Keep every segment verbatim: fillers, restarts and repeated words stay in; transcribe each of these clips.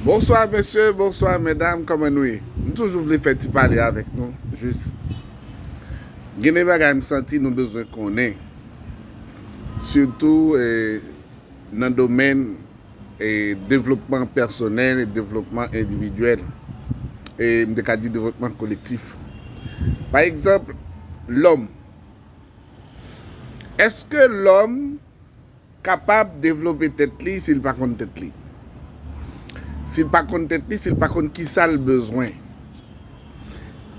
Bonswa mesye, bonswa medam, kòman nou ye? M toujou vle fè ti pale avèk nou, jis. Gen de bagay m santi nou bezwen konnen. Sitou, eh, nan domèn, eh, devlopman pèsonèl e devlopman endividyèl. E m te ka di devlopman kolektif. Pa egzanp, lòm. Èske lòm kapab devlope tèt li si l pa konn tèt li? Si l pa konn tèt li, si l pa konn kisa l bezwen?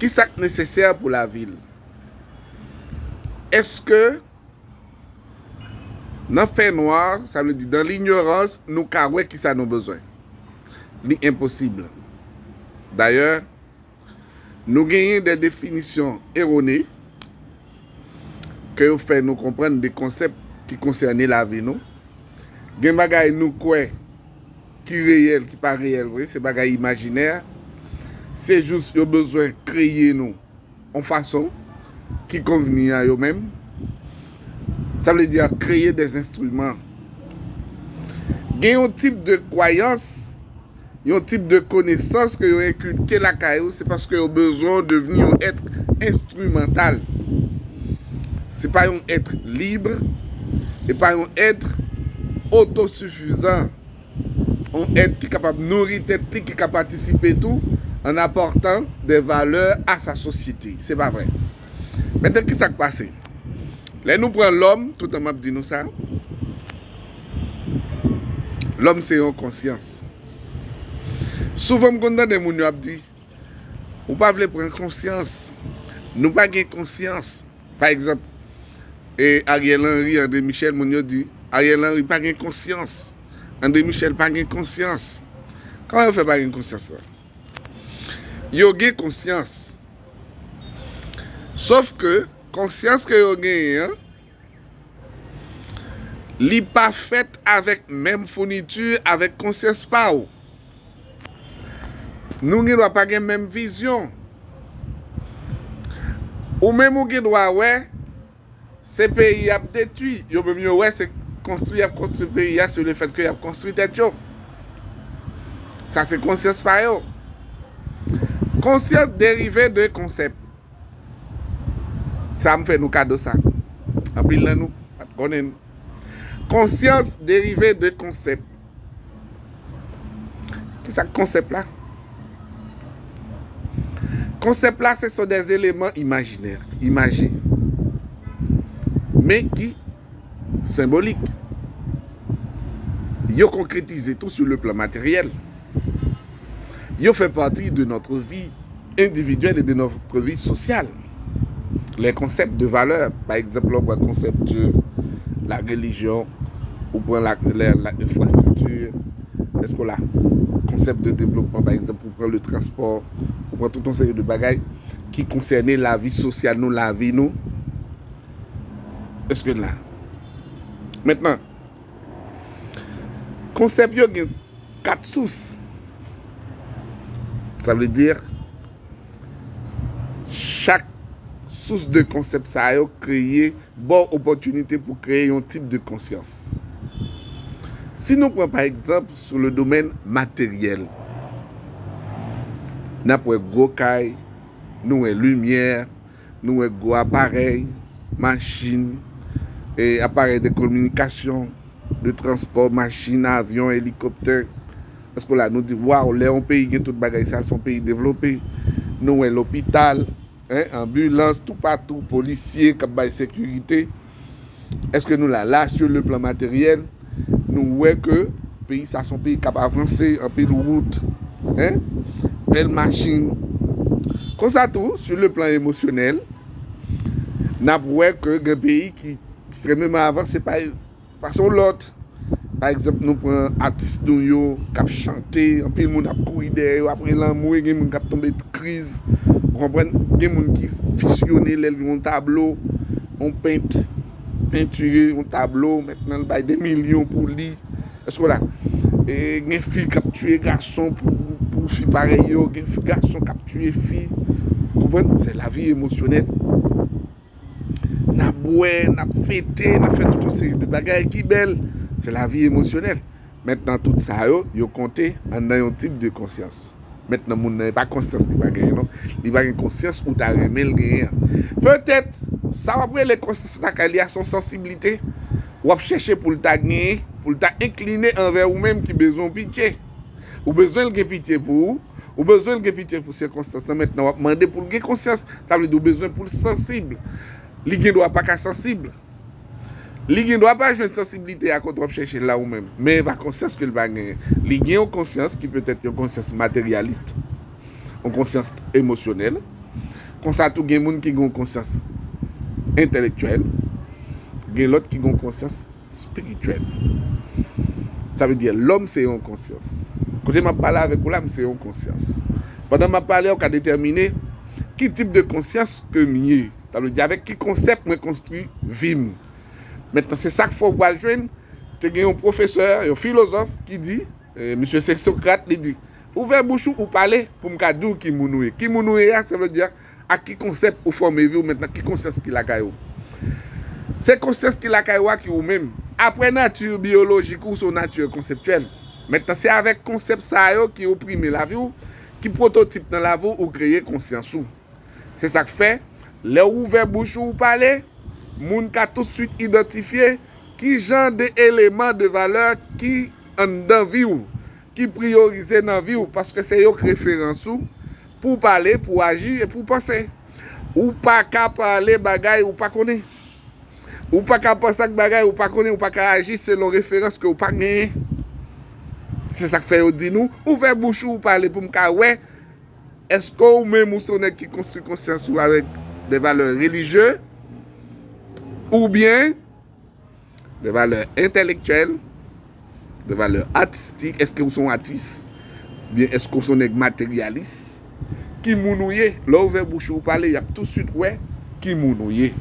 Kisa k nesesè pou lavi l? Èske nan fènwa, sa vle di nan linyorans, nou ka wè kisa nou bezwen? Li enposib. Dayè, nou genyen de definisyon erone ke yo fè nou konprann de konsèp ki konsène lavi nou. Gen bagay nou kwè ki reyèl, ki pa reyèl vre, se bagay imajinè. Se jis yo bezwen kreye nou yon fason ki konvni a yo menm. Sa vle di kreye de enstriman. Gen yon tip de kwayans, yon tip de konesans ke yo enkilke lakay ou, se paske yo bezwen w devni yon èt enstrimantal. Se pa yon èt lib, e pa yon èt otosifizan. Yon èt ki kapab nouri tèt li, ki ka patisipe tou an apòtan de valè a sa sosyete. Se pa vre? Mentnan, ki sa k pase? Lè nou pran lòm, toutan m ap di nou sa, lòm se yon konsyans. Souvan m konn tande moun yo ap di, ou pa vle pran konsyans. Nou pa gen konsyans. Pa egzanp, e Ariel Henry, André Michel, moun yo di, Ariel Henry pa gen konsyans. André Michel pa gen konsyans. Kòman yo fè pa gen konsyans la? Yo gen konsyans. Sòf ke konsyans ke yo genyen an, li pa fèt avèk menm founiti avèk konsyans pa w. Nou gen dwa pa gen menm vizyon. Ou menm ou gen dwa wè se peyi y ap detwi. Yo menm yo wè se konstwi y ap konstwi peyi a sou lefèt ke y ap konstwi tèt yo. Sa se konsyans pa yo. Konsyans derive de konsèp. Sa m fè nou kado sa. Anpil nan nou pa t konnen. Konsyans derive de konsèp. Kisa k konsèp la? Konsèp la, se son des éléments imaginaires, imaje, men ki senbolik. Yo konkretize tou sur le plan matériel. Yo fè pati de notre vie individuelle et de notre vie sociale. Les concepts de valeur, pa egzanp, lè w pran konsèp de la religion, ou pran la, la, la infrastructure, èske w la? Konsèp de devlopman, pa egzanp, ou pran le transpò, ou pran tout yon seri de bagay ki konsène lavi sosyal nou, lavi nou. Èske l la? Mentnan, konsèp yo gen kat sous. Sa vle di, chak sous de konsèp sa yo kreye, ba w opòtinite pou kreye yon tip de konsyans. Si nou pran pa egzanp sou le domèn materyèl, n ap wè gwo kay, nou wè limyè, nou wè gwo aparèy, machin, e aparèy de kominikasyon, de transpò, machin, avyon, elikoptè. Èske w la, nou di, waw, lè yon peyi gen tout bagay sa, se yon peyi devlope. Nou wè lopital, en, anbilans, toupatou, polisye k ap bay sekirite. Èske nou la? La, sur le plan matériel, nou wè ke peyi sa se yon peyi k ap avanse, anpil wout, en, bèl machin. Konsa tou, sur le plan emosyonèl, n ap wè ke gen peyi ki ekstrèmeman avanse pa, pase yon lòt. Pa egzanp, nou pran atis nou yo k ap chante, anpil moun ap kouri dèyè yo apre lanmou, e gen moun k ap tonbe kriz. Ou konprann? Gen moun ki fisyone lè l gen yon tablo, yon pent pentire yon tablo, mentnan l bay de milyon pou li. Èske w la? E gen fi k ap tiye gason pou, pou fi parèy yo, gen fi, gason k ap tiye fi. Ou konprann? Se lavi emosyonèl. N ap bwè, n ap fete, n ap fè tout yon seri de bagay ki bèl. Se lavi emosyonèl. Mentnan, tout sa yo, yo konte anndan yon tip de konsyans. Mentnan, moun nan, e pa konsyans li pa genyen, non. Li pa gen konsyans ou ta renmen l genyen an. Petèt, sa w ap rele konsyans lakay li a, se yon sansiblite w ap chèche pou l ta genyen, pou l ta enkline anvè ou menm ki bezwen w pitye. Ou bezwen l gen pitye pou ou, ou bezwen l gen pitye pou sikonstans lan. Mentnan, w ap mande pou l gen konsyans, sa vle di w bezwen pou l sansib. Li gen dwa pa ka sansib. Li gen dwa pa jwenn sansiblite a kote w ap chèche l la ou menm, men e pa konsyans ke l pa genyen. Li gen yon konsyans ki petèt yon konsyans materyalis, yon konsyans emosyonèl. Konsa tou, gen moun ki gen yon konsyans entèlektyèl, gen lòt ki gen yon konsyans espirityèl. Sa vle di, lòm se yon konsyans. Kote m ap pale avèk ou la, m se yon konsyans. Pandan m ap pale a, ou ka detèmine ki tip de konsyans ke m ye. Sa vle di, avèk ki konsèp mwen konstwi vi m. Mentnan, se sa k fè w pral jwenn, te gen yon pwofesè, yon filozòf ki di, eh, misye se Sokrat, li di, ouvè bouch ou, ou pale pou m ka di w ki moun ou ye. Ki moun ou ye a, sa vle di ak ki konsèp ou fòme vi w mentnan, ki konsyans ki lakay ou. Se konsyans ki lakay ou a ki ou menm. Apre nati biyolojik ou, se yon nati konseptyèl. Mentnan, se avèk konsèp sa yo ki oprime lavi w, ki pwototip nan lavi w, ou kreye konsyans ou. Se sa k fè, lè w ouvè bouch ou, ou pale, moun ka toutswit idantifye ki jan de eleman de valè ki anndan vi w, ki priyorize nan vi w, paske se yo k referans ou pou w pale, pou w aji e pou w panse. Ou pa ka pale bagay ou pa konnen. Ou pa ka panse ak bagay ou pa konnen, ou pa ka aji selon referans ke ou pa genyen. Se sa k fè yo di nou, ouvè bouch ou, ou pale pou m ka wè, èske ou menm ou se yon nèg ki konstwi konsyans ou avèk de valè relijye, oubyen de valè entèlektyèl, de valè atistik, èske ou se yon atis, oubyen èske ou se yon nèg materyalis? Ki moun ou ye? Lè w ouvè bouch ou, ou pale, y ap toutswit wè ki moun ou ye.